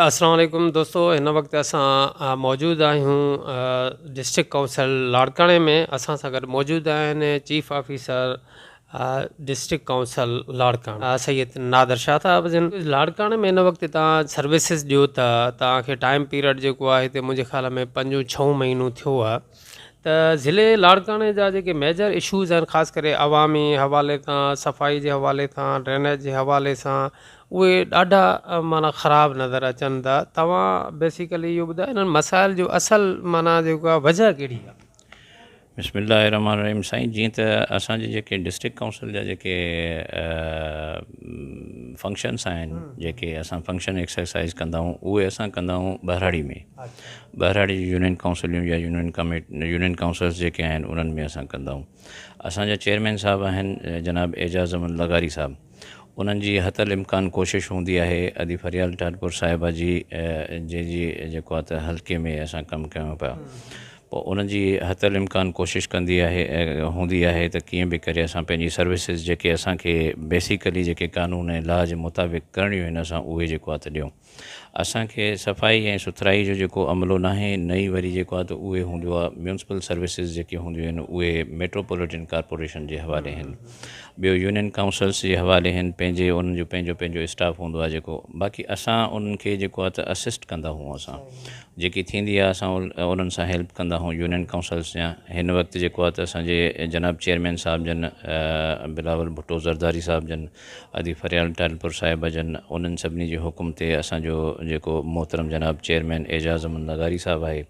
السلام عليڪم دوستو هن وقت اسان موجود آهيون ڊسٽرڪٽ ڪائونسل لاڙڪاڻي ۾ اسان سان گڏ موجود آهن chief officer district council Larkana Syed Nadir Shah صاحب جن لاڙڪاڻي ۾ هن وقت تان سروسز ڏيو ٿا تان کي ٽائيم پيريڊ جيڪو آهي هتي منهنجي خيال ۾ پنجون ڇهون مهينو ٿيو آهي ته ضلعي لاڙڪاڻي جا جيڪي ميجر اشوز آهن خاص ڪري عوامي حوالي سان صفائي جي حوالي سان ڊرينيج جي حوالي سان اهي ڏاڍا معنيٰ خراب نظر اچن ٿا توهان بيسيڪلي اهو ٻڌايو انهن مسائل جو اصل معنيٰ جيڪو آهي وجه ڪهڙي آهي. بسم الله الرحمٰن الرحيم سائين جيئن ته اسان جي جيڪي ڊسٽرڪٽ ڪائونسل جا جيڪي فنڪشنس آهن جيڪي اسان فنڪشن ايڪسرسائز ڪندا آهيون اهي اسان ڪندا آهيون ٻهراڙي ۾ ٻهراڙي جون يونين ڪائونسلون يا يونين ڪميٽ يونين ڪائونسلس جيڪي آهن انهن ۾ اسان ڪندا آهيون اسان جا چيئرمين صاحب آهن جناب اعجاز احمد لغاري صاحب انهن جي حتي الامڪان ڪوشش هوندي آهي ادي فريال ٽالپر صاحبه جي جنهن جي جيڪو آهي ته حلقي ۾ اسان ڪم ڪيون پيا پوء انهن جي حتي الامڪان ڪوشش ڪندي آهي هوندي آهي ته ڪيئن به ڪري اسان پنهنجي سروسز جيڪي اسان کي بيسيڪلي جيڪي قانون ۽ لا جي مطابق ڪرڻيون آهن اسان اهي جيڪو آهي ته ڏيون. اسان کي صفائي ۽ سٿرائي جو جيڪو عملو ناهي نه ئي وري جيڪو آهي ته اهي هوندو آهي ميونسپل سروسز جيڪي هونديون آهن اهي ميٽروپوليٽن ڪارپوريشن جي حوالي آهن ٻيو يونين ڪائونسلس جي حوالي آهن پنهنجي انهن جو پنهنجو پنهنجو اسٽاف هوندو آهي جيڪو باقي اسان انهن کي جيڪو آهي ته اسسٽ ڪندا هون اسان جيڪي ٿيندي آهي اسان انهن سان هيلپ ڪندا هون يونين ڪائونسلس جا هن وقت جيڪو آهي ته اسان جي جناب چيئرمين صاحب جن بلاول ڀٽو زرداري صاحب جن ادي فريال ٽالپر صاحبه جن انهن سڀني جي حڪم تي اسان جو جيڪو محترم جناب چيئرمين اعجاز احمد لغاري صاحب آهي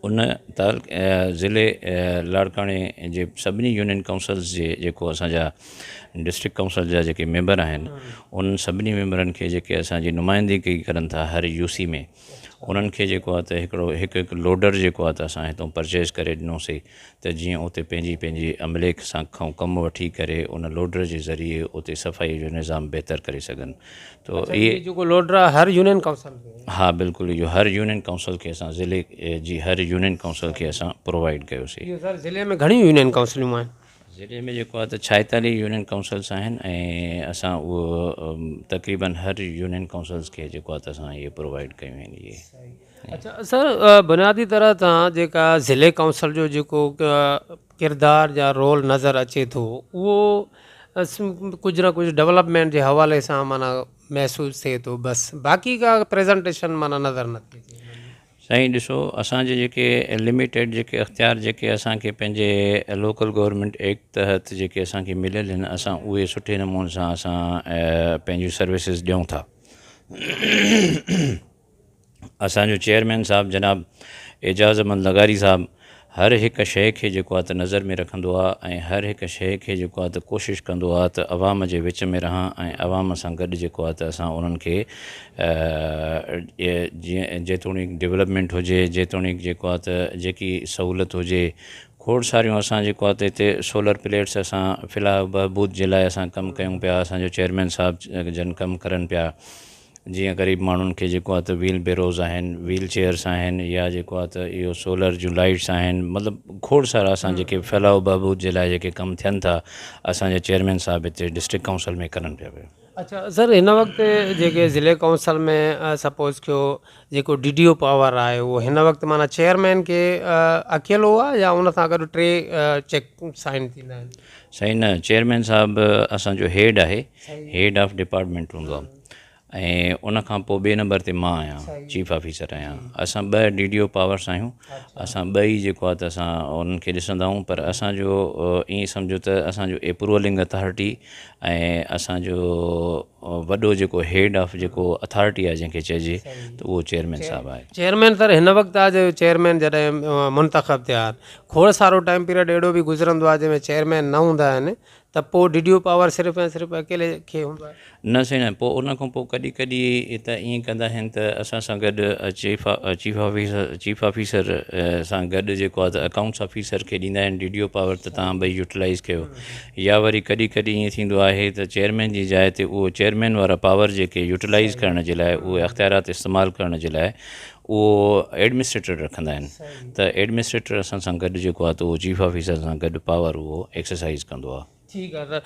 ان تعلق ضلعي لاڙڪاڻي جي سڀني يونين ڪائونسلز جي جيڪو اسان جا ڊسٽرڪٽ ڪائونسل جا جيڪي ميمبر آهن انهن سڀني ميمبرن کي جيڪي اسان جي نمائندگي ڪرن ٿا هر يو سي ۾ انهن کي جيڪو آهي ته هڪڙو هڪ هڪ لوڊر جيڪو آهي ته اسان هتون پرچيز ڪري ڏنوسي ته جيئن اتي پنهنجي پنهنجي عملي سان کان ڪم وٺي ڪري ان لوڊر جي ذريعي اتي صفائي جو نظام بهتر ڪري سگهن ته اهي جيڪو لوڊر آهي هر يونين ڪائونسل کي ها بلڪل اهو هر يونين ڪائونسل کي اسان ضلعي جي هر يونين ڪائونسل کي اسان پرووائيڊ ڪيوسي. اهو سر ضلعي ۾ گهڻيون يونين ڪائونسلون آهن؟ ضلعي ۾ جيڪو آهي ته 46 يونين ڪائونسلس آهن ۽ اسان اهو تقريبن هر يونين ڪائونسلس کي جيڪو آهي ته اسان اهي پرووائيڊ ڪيون آهن اهي. اڇا سر بنيادي طرح تان جيڪا ضلعي ڪائونسل جو جيڪو ڪردار يا رول نظر اچي ٿو اهو ڪجهه نه ڪجهه ڊولپمينٽ جي حوالي سان معنيٰ محسوس ٿئي ٿو بس باقي ڪا پريزنٽيشن معنيٰ نظر نٿي اچي. سائين ڏسو اسان جي جيڪي لميٽيڊ جيڪي اختيار جيڪي اسان کي پنهنجي لوڪل گورنمينٽ ايڪٽ تحت جيڪي اسان کي مليل آهن اسان اهي سٺي نموني سان اسان پنهنجون سروسز ڏيون ٿا. اسان جو چيئرمين صاحب جناب اعجاز احمد لغاري صاحب هر هڪ شيء کي جيڪو آهي ته نظر ۾ رکندو آهي ۽ هر هڪ شيء کي جيڪو آهي ته ڪوشش ڪندو آهي ته عوام جي وچ ۾ رهان ۽ عوام سان گڏ جيڪو آهي ته اسان انهن کي جيئن جيتوڻيڪ ڊولپمينٽ هجي جيتوڻيڪ جيڪو آهي ته جيڪي سهولت هجي کوڙ ساريون اسان جيڪو آهي ته هتي سولر پليٽس اسان فلاح بهبود جي لاء اسان ڪم ڪيون پيا اسان جو چيئرمين صاحب جن ڪم ڪرن پيا جيئن غريب ماڻهن کي جيڪو آهي ته ويل بيروز آهن ويل چيئرس آهن يا جيڪو آهي ته اهو سولر جون لائيٽس آهن مطلب کوڙ سارا اسان جيڪي فلاح و بهبود جي لاء جيڪي ڪم ٿين ٿا اسان جا چيئرمين صاحب هتي ڊسٽرڪٽ ڪائونسل ۾ ڪرن پيا پيا. اڇا سر هن وقت جيڪي ضلعي ڪائونسل ۾ سپوز ڪيو جيڪو ڊي ڊي او پاور آهي اهو هن وقت معنيٰ چيئرمين کي اڪيلو آهي يا ان سان گڏ ٽي چيڪ سائن ٿيندا آهن. سائين نه چيئرمين صاحب اسان جو هيڊ آهي هيڊ آف ڊپارٽمينٽ هوندو آهي ۽ ان کان پوء ٻئي نمبر تي مان آهيان چيف آفيسر آهيان اسان ٻه ڊي ڊي او پاورس آهيون اسان ٻه ئي جيڪو آهي ته اسان انهن کي ڏسندا آهيون پر اسان جو ائين سمجهو ته اسان جو اپروولنگ اٿارٽي ۽ اسان جو وڏو جيڪو هيڊ آف جيڪو اٿارٽي آهي جنهن کي چئجي ته اهو چيئرمين صاحب آهي. چيئرمين سر هن وقت آ جو چيئرمين جڏهن منتخب ٿيا کوڙ سارو ٽائيم پيريڊ اهڙو به گذرندو آهي جنهن ۾ چيئرمين نه هوندا آهن ته پوء ڊي ڊي او پاور صرف ۽ صرف اڪيلي کي هوندو آهي. نه سائين نه پوء ان کان پوء ڪڏهن ڪڏهن ته ائين ڪندا آهن ته اسان سان گڏ chief chief officer chief officer سان گڏ جيڪو آهي ته اڪائونٽس آفيسر کي ڏيندا آهن ڊي ڊي او پاور ته توهان ٻئي يوٽيلائز ڪيو يا وري ڪڏهن ڪڏهن ائين ٿيندو آهي ته چيئرمين جي جاء تي اهو چيئرمين وارا پاور جيڪي يوٽيلائز ڪرڻ جي لاء اهي اختيارات استعمال ڪرڻ جي لاء اهو ايڊمنسٽريٽر رکندا آهن ته ايڊمنسٽريٽر اسان سان گڏ جيڪو آهي ته اهو چيف آفيسر سان گڏ پاور اهو ايڪسرسائز ڪندو آهي. ٺيڪ آهي سر.